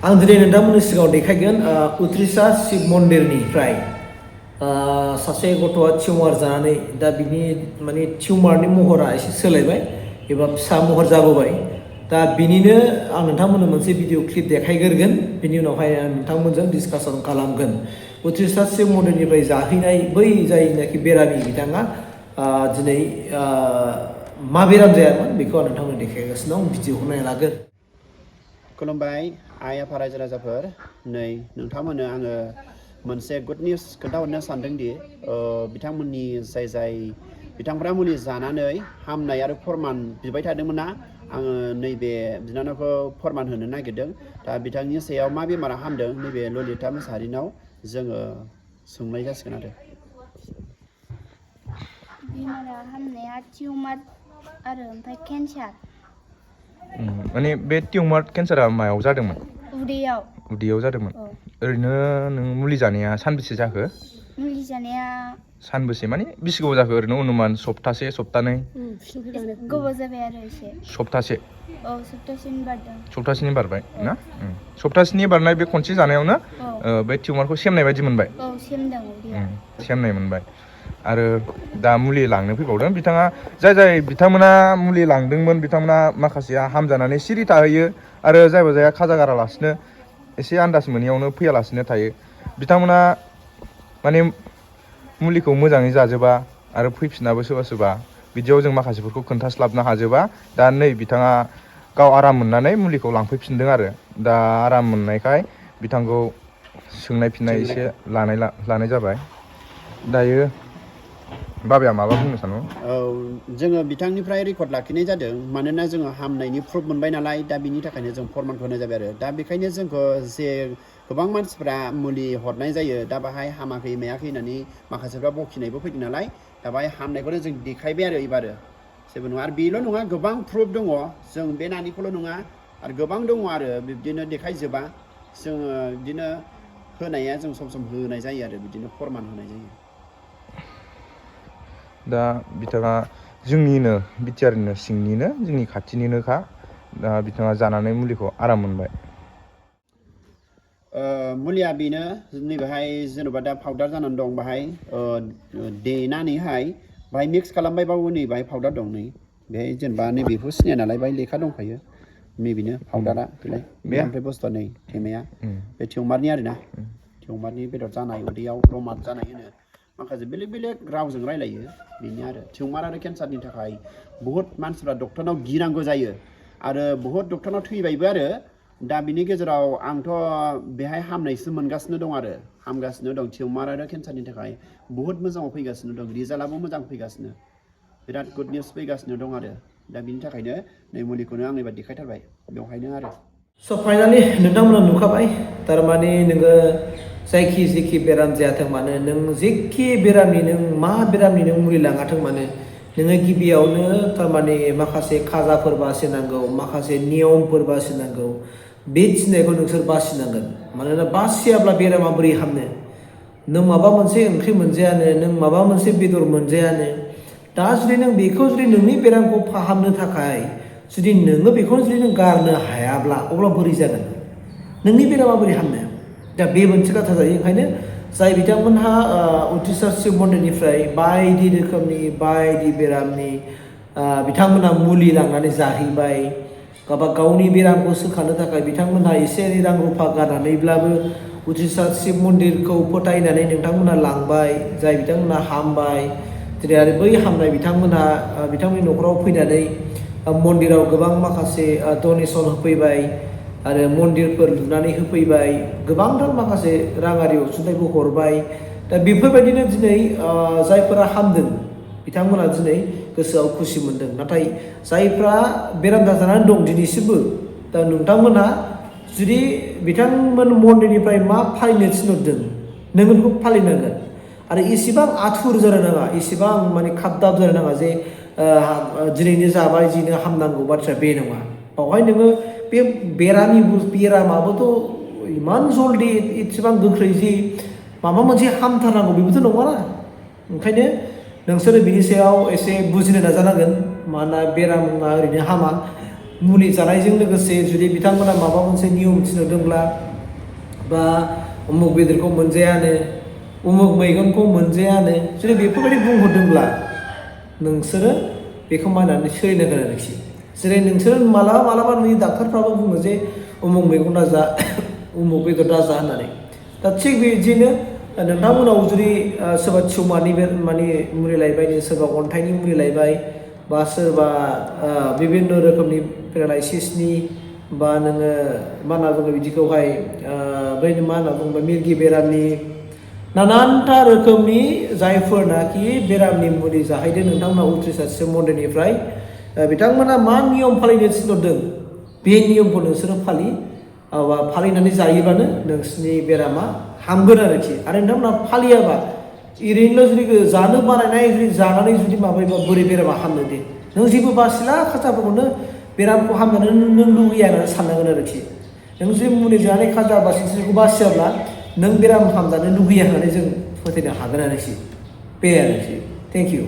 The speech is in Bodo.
आं दिनै नोंथांमोननि सिगाङाव देखायगोन उथ्रिसा शिब मन्दिरनिफ्राय सासे गथ'आ टिउमार जानानै दा बिनि माने टिउमारनि महरा एसे सोलायबाय एबा फिसा महर जाबोबाय दा बिनिनो आं नोंथांमोननो मोनसे भिडिअ क्लिप देखायग्रोगोन बिनि उनावहाय आं नोंथांमोनजों डिसकासन खालामगोन उथ्रिसा शिब मन्दिरनिफ्राय जाहैनाय बै जायनाखि बेरामि बिथाङा दिनै मा बेराम जायामोन बेखौ आं नोंथांमोननो देखायगासिनो दं भिडिअखौ नायना लागोन। खुलुमबाय आइ आफा रायजो राजाफोर नै नोंथांमोननो आङो मोनसे गुड निउस खोन्थाहरनो सानदोंदि बिथांमोननि जाय बिथांफ्रा मुलि जानानै हामनाय आरो फोरमान बिबाय थादोंमोन ना आङो नैबे बिनानावखौ फोरमान होनो नागिरदों दा बिथांनि सायाव मा बेमारा हामदों नैबे ललिता मोसाहारिनाव जोङो सोंनाय जासिगोन आरो बेमारा हामनाया टिउमार आरो ओमफ्राय केन्सार माने बे टिउमार केन्सारा मायाव जादोंमोन? उदैयाव जादोंमोन। ओरैनो नों मुलि जानाया सानबेसे जाखो? मुलि जानाया सानबेसे माने बेसे गोबाव जाखो ओरैनो अनुमान सप्तासे सप्तानै? गोबाव जाबाय आरो एसे। सप्तासे? औ सप्तासेनि बारदों। सप्तासेनि बारबाय ना? सप्तासेनि बारनाय बे खनसे जानायावनो बे टिउमारखौ सेमनाय बायदि मोनबाय? औ सेमदों उदैया। सेमनाय मोनबाय आरो दा मुलि लांनो फैबावदों बिथाङा जाय बिथांमोना मुलि लांदोंमोन बिथांमोना माखासेया हामजानानै सिरि थाहैयो आरो जायबा जाया खाजा गारालासिनो एसे आन्दाज मोनैयावनो फैयालासिनो थायो बिथांमोना माने मुलिखौ मोजाङै जाजोबा आरो फैफिनाबो सोरबा सोरबा बिदियाव जों माखासेफोरखौ खोन्थास्लाबनो हाजोबा दा नै बिथाङा गाव आराम मोननानै मुलिखौ लांफैफिनदों आरो दा आराम मोननायखाय बिथांखौ सोंनाय फिन्नाय एसे लानाय जाबाय। दायो बाबाया माबा बुंनो सानो? औ जोङो बिथांनिफ्राय रेकर्ड लाखिनाय जादों मानोना जोङो हामनायनि प्रुफ मोनबाय नालाय दा बिनि थाखायनो जों फरमानखौ होनाय जाबाय आरो दा बेखायनो जोंखौ जे गोबां मानसिफ्रा मुलि हरनाय जायो दा बाहाय हामाखै मायाखै होननानै माखासेफ्रा बखिनायबो फैदों नालाय दा बाहाय हामनायखौनो जों देखायबाय आरो एबारो जेबो नङा आरो बेल' नङा गोबां प्रुफ दङ जों बे नानिखौल' नङा आरो गोबां दङ आरो बिब्दिनो देखायजोबा जोङो बिदिनो होनाया जों सम सम होनाय जायो आरो बिदिनो फरमान होनाय जायो। दा बिथाङा जोंनिनो बिटिआरनिनो सिंनिनो जोंनि खाथिनिनोखा दा बिथाङा जानानै मुलिखौ आराम मोनबाय। मुलिया बेनो नैबेहाय जेन'बा दा पाउदार जानानै दं बाहाय देनानैहाय बाहाय मिक्स खालामबायबाबो नै बाहाय पाउदार दं नै बेहाय जेनेबा नैबेखौ सिनाया नालाय बाहाय लेखा दंखायो नैबेनो पाउदारा बेलाय बे ओमफ्राय बुस्थुआ नै थेमाया बे टिउमारनि आरोना टिउमारनि बेदर जानाय उदैयाव रमात जानाय होनो माखासे बेलेग बेलेग रावजों रायलायो बेनो आरो टिउमार आरो केन्सारनि थाखाय बुहुत मानसिफ्रा डक्टरनाव गिनांगौ जायो आरो बुहुत डक्टरनाव थैबायबो आरो दा बिनि गेजेराव आंथ' बेहाय हामनायसो मोनगासिनो दं आरो हामगासिनो दं टिउमार आरो केन्सारनि थाखाय बुहुत मोजाङाव फैगासिनो दं रिजाल्टआबो मोजां फैगासिनो बिराद गुड निउस फैगासिनो दं आरो दा बिनि थाखायनो नै मुलिखौनो आं एबार देखायथारबाय बेवहायनो आरो स' फाइनालि नोंथांमोना नुखाबाय थारमाने नोङो जेखि बेराम जायाथों मानो नों जेखि बेरामनि नों मा बेरामनि नों मुलि लाङाथों मानो नोङो गिबियावनो थारमाने माखासे खाजाफोर बासिनांगौ माखासे नियमफोर बासिनांगौ बे थिनायखौ नोंसोर बासिनांगोन मानोना बासियाब्ला बेरामा बोरै हामनो नों माबा मोनसे ओंख्रि मोनजायानो नों माबा मोनसे बेदर मोनजायानो दा जुदि नों बेखौ जुदि नोंनि बेरामखौ फाहामनो थाखाय जुदि नोङो बेखौनो जुदि नों गारनो हायाब्ला अब्ला बोरै जागोन नोंनि बेरामा बोरै हामनो दा बे मोनसे खोथा जायो ओंखायनो जाय बिथांमोनहा उथ्रिसा शिब मन्दिरनिफ्राय बायदि रोखोमनि बायदि बेरामनि बिथांमोनहा मुलि लांनानै जाहैबाय गावनि बेरामखौ सोखानो थाखाय बिथांमोनहा एसे एनै रां रुफा गारनानैब्लाबो उथ्रिसा शिब मन्दिरखौ फोथायनानै नोंथांमोनहा लांबाय जाय बिथांमोनहा हामबाय दिनै आरो बै हामनाय बिथांमोनहा बिथांमोननि न'खराव फैनानै मन्दिराव गोबां माखासे डनेसन होफैबाय आरो मन्दिरफोर लुनानै होफैबाय गोबांथार माखासे राङारि अनसुंथाइबो हरबाय दा बेफोरबायदिनो दिनै जायफोरा हामदों बिथांमोना दिनै गोसोआव खुसि मोनदों नाथाय जायफ्रा बेराम जानानै दं दिनैसिमबो दा नोंथांमोना जुदि बिथांमोन मन्दिरनिफ्राय मा फालिनो थिनहरदों नोङो बेखौ फालिनांगोन आरो इसेबां आथुर जानो नाङा इसेबां माने खाब दाब जानो नाङा जे दिनैनो जाबाय दिनै हामनांगौ बाथ्राया बे नङा बावहाय नोङो बे बेरामाबोथ' इमान जल्दि एसेबां गोख्रै जि माबा मोनसे हामथारनांगौ बेबोथ' नङाना ओंखायनो नोंसोरो बिनि सायाव एसे बुजिनो नाजानांगोन मानोना बेरामा ओरैनो हामा मुलि जानायजों लोगोसे जुदि बिथांमोना माबा मोनसे नियम थिनहरदोंब्ला बा उमुक बेदरखौ मोनजायानो उमुक मैगंखौ मोनजायानो जुदि बेफोरबायदि बुंहरदोंब्ला नोंसोरो बेखौ मानिनानै सोलिनांगोन आरोखि जेरै नोंसोरो मालाबा नुयो डाक्टारफ्राबो बुङो जे उमुक मैगं दाजा उमुक बेदर दाजा होननानै दा थिग बिदिनो नोंथांमोनाव जुदि सोरबा टिउमारनि माने मुलि लायबाय सोरबा अन्थाइनि मुलि लायबाय बा सोरबा बिभिन्न रोखोमनि पेरालाइसिसनि बा नोङो मा होनना बुङो बिदिखौहाय बै मा होनना बुङोबा मिर्गि बेरामनि नानानथा रोखोमनि जायफोरनाखि बेरामनि मुलि जाहैदों नोंथांमोना उथ्रिसारसिम मन्दिरनिफ्राय बिथांमोना मा नियम फालिनो थिनहरदों बे नियमखौ नोंसोरो फालिनानै जायोबानो नोंसोरनि बेरामा हामगोन आरोखि आरो नोंथांमोना फालियाबा ओरैनोल' जुदि जानो बानायनाय जुदि जानानै जुदि माबायोबा बोरै बेरामा हामनो दे नों जेबो बासिला खाजाफोरखौनो बेरामखौ हामजानो नों लुगैया होननानै साननांगोन आरोखि नों जुदि मुलि जानानै खाजा बासिखौ बासियाब्ला नों बेराम हामजानो लुगैया होननानै जों फोथायनो हागोन आरोखि बे आरोखि थेंक इउ